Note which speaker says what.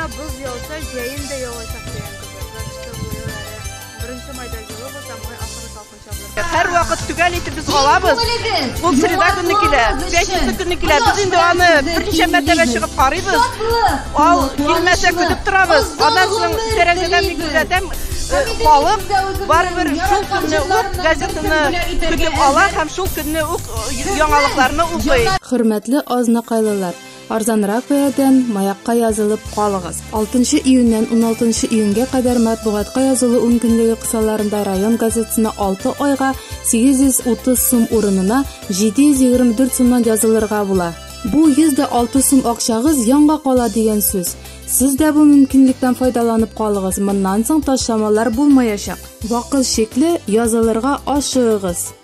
Speaker 1: Майда боз яуса, җәен дә явачак дигән кебек. Так что быел әле беренче майда җылы булса, май ахыры салкынча булыр.
Speaker 2: Һәрвакыт төгәл итеп без алабыз. Ул среда көнне килә, пятница көнне килә. Без инде аны берничә мәртәбә чыгып карыйбыз. Ал килмәсә көтеп торабыз. Аннан соң тәрәзәдән мин күзәтәм, халык барыбер шул көнне үк газетаны көтеп ала һәм шул көнне үк яңалыкларны укый.
Speaker 3: Хөрмәтле азнакайлылар, арзанрак бәядән Маякка язылып калыгыз. 6 июньнән 16 июньгә кадәр матбугатка язылу ункөнлеге кысаларында район газетасына 6 айга 830 сум урынына 724 сумнан язылырга була. Бу 106 сум акчагыз янга кала дигән сүз. Сез дә бу мөмкинлектән файдаланып калыгыз. Моннан соң ташламалар булмаячак. Вакыт чикле, язылырга ашыгыгыз.